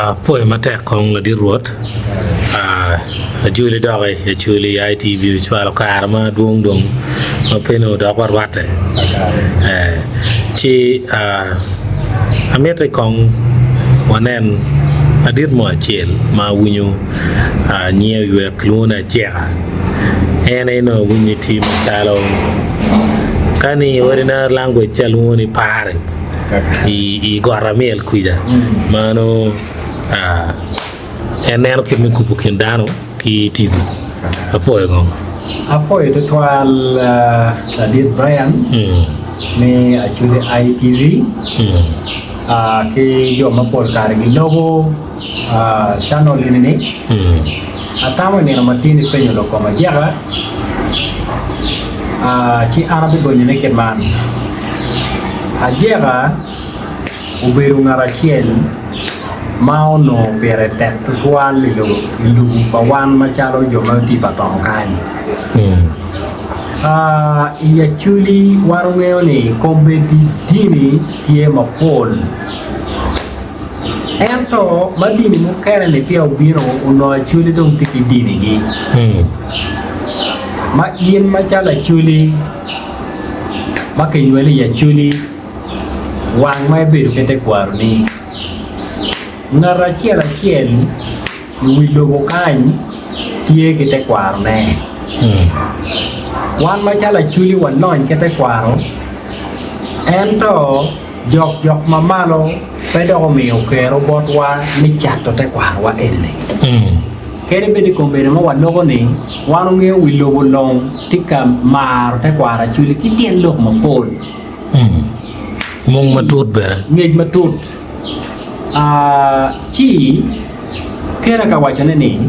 Apwoyo matek kong ladit Rwot, ajoli doki Acholi ITV ocwalo kare madwong dong ma pe nongo dok warwatte ci amiti kong wanen ladit mo acel ma awinyo nyinge oywek kilwongo ni Ajeka en aye nongo awinyo ni tye macalo ka ni ordinary language ca lwongo ni pare. I got Amiel kwija ma nongo en neno kit me kubo kin dano ki tipo. Apwoyo ngo? Apwoyo tutwal ladit Brian me Acholi ITV ki jo ma pol kare gilobo channel eni-ni. Atamo i nino matin ipenyo lok kom ajeka. Ci an abigonyone kit man, Ajeka obedo ngat acel ma onongo pire tek tutwal i lobo pa wan macalo jo ma tye pa tongo kany. I Acholi wan wangeyo ni kombeddi dini tye mapol. Ento ma dini mukene-ni peya obino, onongo Acholi dong tye ki dinigi. Ma in macalo Acholi ma kinywali i Acholi, wang ma ibedo ki tekwaroni, ngat acel acel i wi lobo kany tye ki tekwarone. Wan macalo Acholi walony ki tekwaro, ento Jok jok ma malo pe dok omiyo kero botwa me cato tekwarowa eni-ni. Kadi bed i kom bedo ma waloko ni wan ongeyo wi lobo long tye ka maro tekwaro Acholi ki tyen lok mapol. Mung matut bene. Ngec matut. Ci kera ka wacone ni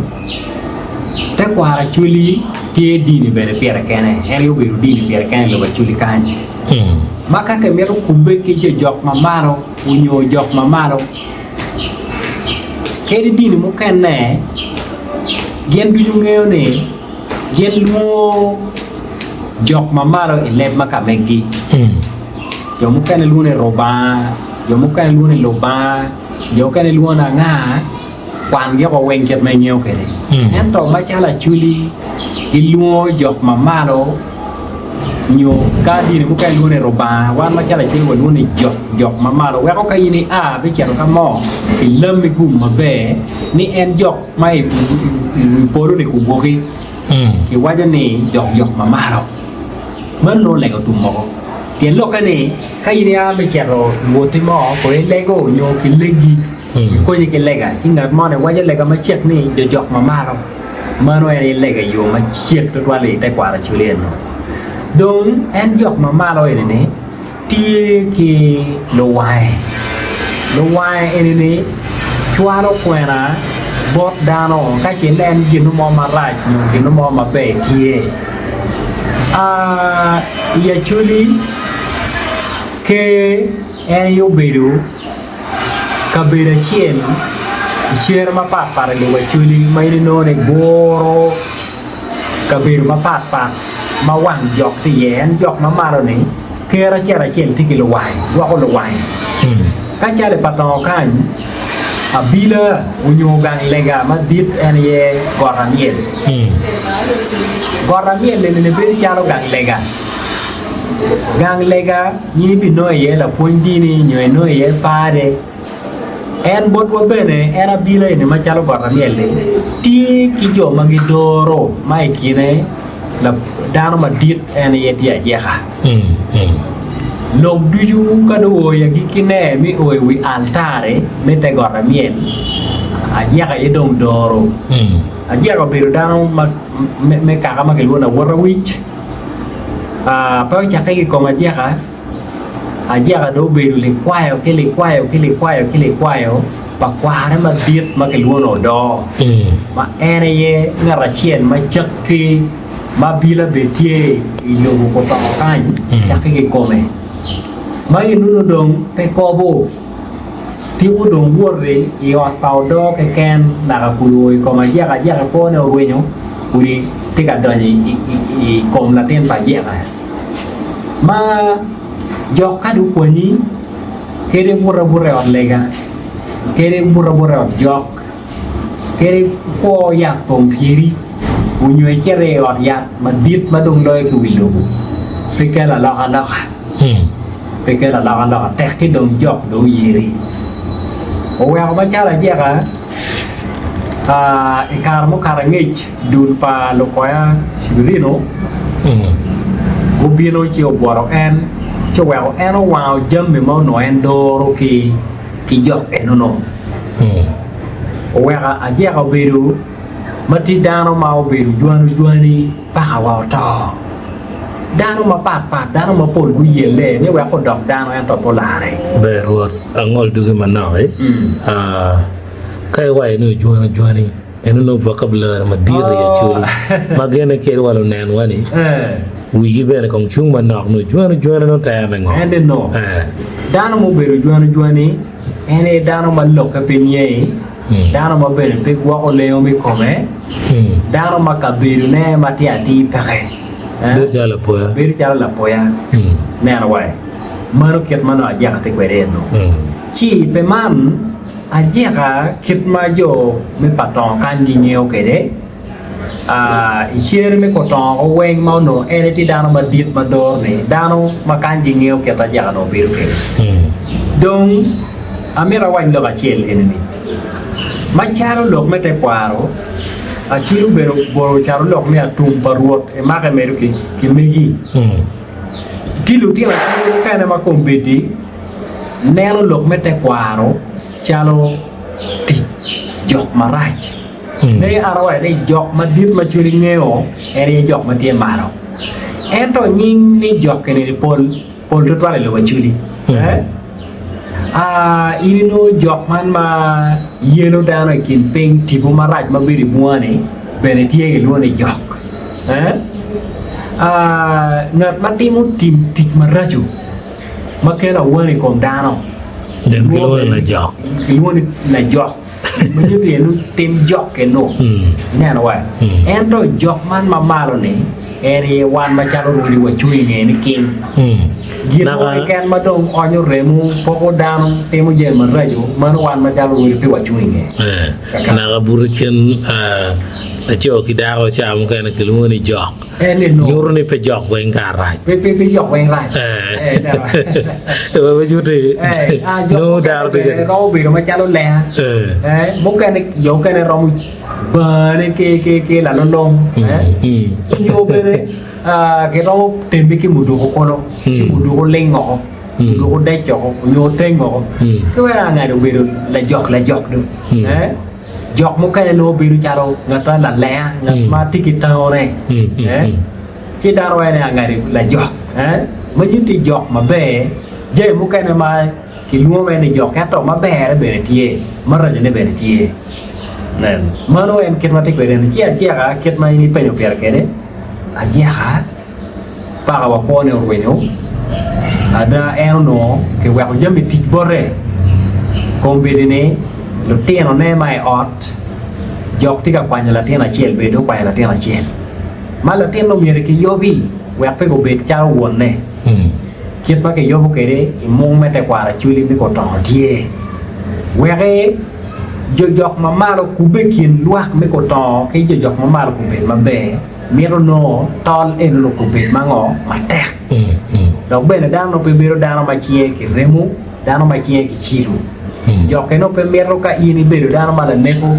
tekwaro Acholi tye dini bene pire kene, en aye obedo dini pire kene i lobo Acholi kany. Ma ka kimito kubbe ki jo jok ma malo onyo jok ma malo, kadi dini mukene gin ducu ngeyo ni gin lwongo jok ma malo i leb ma ka megi. Jo mukene lwongo ni Rubanga, jo mukene lwongo ni Lubanga, jo mukene lwongo ni anga. Kwan giko weng kit ma ingeyo kwede. Ento macalo Acholi, gilwongo jok ma malo nyo ka dini mukene lwongo ni Rubanga, wan macalo Acholi walwongo ni jok, jok ma malo. Weko ka in ia bicito ka mo, kilami gum maber ni en jok ma i wi polo-ni kugwoki. Kiwaco ni jok jok ma malo. Meno nongo lego tum moko. Tyen lokke ni ka in ia me cito i woti mo, kono ilego nyo kilegi. Ikonye ki lega, ci ngat moni waco lega macek ni, Jojok ma malo. Meno en aye lega i yo macek tutwal i tekwaro Acholi eno. Dong en jok ma malo eni-ni tye ki luwange. Luwange eni-ni cwalo kwena bot dano ka ce inen gin mo marac nyo gin mo maber tye. I Acholi, ker en aye obedo. Kabedo acel i cere mapat pat i lobo Acholi ma in inongo ni guro kabedo mapat pat ma wang jok tye iye en jok ma malo-ni ker acel acel tye ki luwange gwoko luwange ka calo i Patongo kany abila onyo gang lega madit en aye got Amyel got Amyel eni bedo calo gang lega gang lega In ibinongo iye lapwony dini nyo inongo iye pade. En botwa bene, en abila eni macalo got amyel-li, tye ki jo ma gidoro ma i kine dano madit en aye tye ajeka. Lok ducu ka dong oo i agikkine mi o i wi altare me te got amyel, ajeka aye dong doro. Ajeka obedo dano me kaka ma kilwongo ni awota wic. Pe ocakke ki i kom ajeka, ajeka dong obedo likwayo ki likwayo ki likwayo ki likwayo pa kwarre madit ma kilwongo ni Odoo, ma en aye ngat acel ma cakki ma abila bene tye i lobo Kotoko kany cakke ki i kome. Ma enunu dong pe kobo. Tiko dong woti i ot pa odoo keken naka kudi oo i kom ajeka, ajeka kwone orwenyo kudi tye ka donyo i kom latin pa ajeka. Ma jok ka dong okwanyi kadi ibuto abuta i ot lega. Kadi ibuto abuta i ot jok, kadi ikwo yat pong pyeri, onyo icito i ot yat madit ma dong loyo ki wi lobo, pe kelo alokaloka. Pe kelo alokaloka tek ki dong jok dong oyeri. Oweko macalo ajeka, i kare mukato angec dul pa lukoya Civilino gubino ci obwoto en ci oweko en owango jami ma onongo en doro ki ki jok eno-nu. Oweko ajeka obedo ma tye dano ma obedo jwano jwani paka wa oto. Dano mapat pat, dano mapol guyelle ni wek odok dano ento pe olare. Ber Rwot, angol dogi manok-ki. Ka iwaco ni ojwano jwani, eno nongo vocabulary madit i Acholi ma gene kadi wa lunenwa ni wigi bene kong cung manok ni ojwano jwani nongo tere me ngo? En nongo dano ma obedo ojwano jwani en aye dano ma lokke pe niye, dano ma bene pe gwoko lengo me kome, dano ma kabedone ma tye atir peke. Bedo calo lapoya. Bedo calo lapoya. Neno wa mano kit ma nongo ajeka tye kwede eno. Ci pe man Ajeka kit ma jo me Patongo kany gingeyo kwede, i cer me Kotongo weng ma onongo en aye tye dano madit ma doro-ni, dano ma kany gingeyo kit ajeka onongo bedo kwede. Dong amito awac lok acel eni-ni, macalo lok me tekwaro, Acwiny obedo boro carolok me atum pa Rwot emake medo ki megi. Tye lutino acwiny mukene ma kombeddi neno lok me tekwaro calo tic jok marac. Me an awaco ni jok madit ma cwiny ngeyo en aye jok ma tye malo. Ento nying ni jok eni pol pol tutwal i lobo Acholi. In inongo jok man ma yelo dano i kin piny tipo marac ma bedo i bunga-ni bene tye gilwongo ni jok. Ngat ma timo tim tic maraco ma kelo awano i kom dano. Then kilwongo ni lajok. Kilwongo ni lajok. Ma nyuto iye ni tim jok eno. Ineno wa? Ento jok man ma malo ni en aye wan macalo rwodi wacung i ngeye ni king. Gin mo keken ma dong onyo remo, poko dano, timo jami maraco, mano wan macalo rwodi pe wacung i ngeye. Naka buto i kin laco ki dako ca mukene kilwongo ni jok. Nyuto ni pe jok weng kara rac. Pe pe jok weng rac. Pe nyuto nongo dano tye ka. Romo bedo macalo lenga. Mukene jo mukene romo bane ki ki ki lalolong. Nyo bene giromo temme ki muduku kulu ci muduku ling woko muduku dec woko nyo teng woko ki weko angado obedo lajok lajok dong. Jok mukene nongo bedo calo ngat ma lalenga, ngat ma tye ki tangone, ci dano waco ni angadi lajok, ma nyutti jok maber. Jami mukene ma kilwongo mere ni jok ento maberre bene tye, maracone bene tye. Nen, mano en kit ma tye kwede-ni. Ci ajeka kit ma in ipenyo pire kwede, ajeka. Paka wa kwone orwenyo, ada en onongo kiweko jami tic bote. Kombeddi-ni, lutinone ma i ot jok tye ka kwanyo latin acel bene dong okwanyo latin acel. Ma latin-ni omyero kiyubi wek pe gubed calo wonne. Kit ma kiyubo kwede i mung me tekwaro Acholi me Kotongo tye wek jojok ma malo kubbe i kin lwak me Kotongo ki jojok ma malo gubed maber. Mito nongo tol eno nongo obed ma ngo? Matek. Dok bene dano nongo pe bedo dano ma cinge ki remo, dano ma cinge ki cilo. Jokke nongo pe mito ka in ibedo dano ma laneko,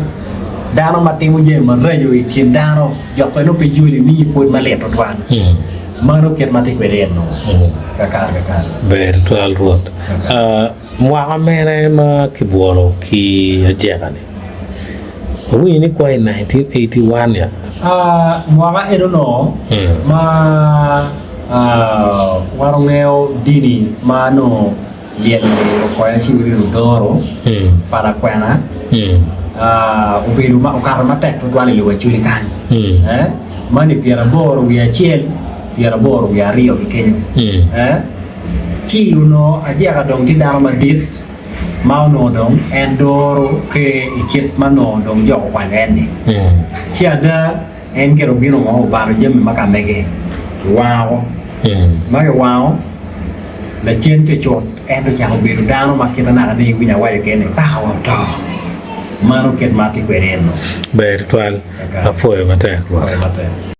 dano ma timo jami maraco i kin dano, jokke nongo pe joli miyi pwod malit tutwal. Mano kit ma tye kwede eno. Kakare kakare. Ber tutwal Rwot. Mwaka mene ma kibwolo ki ajeka-ni? Awinyo ni kwa i 1981 ya. Mwaka eno-no ma wan ongeyo dini ma onongo lyel-li okonya ci wiro odoro pa lakwena obedo ma okato matek tutwal i lobo Acholi kany. Mani pyeraboro wiye acel, pyeraboro wiye aryo ki kenyo. Ci onongo ajeka dong tye dano madit ma onongo dong en doro ker i kit ma onongo dong jok okwanyo en-ni. Ci ada en gire obino woko obalo jami ma ka mege, kiwango woko. Ma kiwango. Lacen cucut en dong ocako bedo dano ma kite naka ni iwinyo awaco kene ni paka wa oto. Mano kit ma atye kwede eno. Ber tutwal. Apwoyo matek Rwot. Apwoyo matek.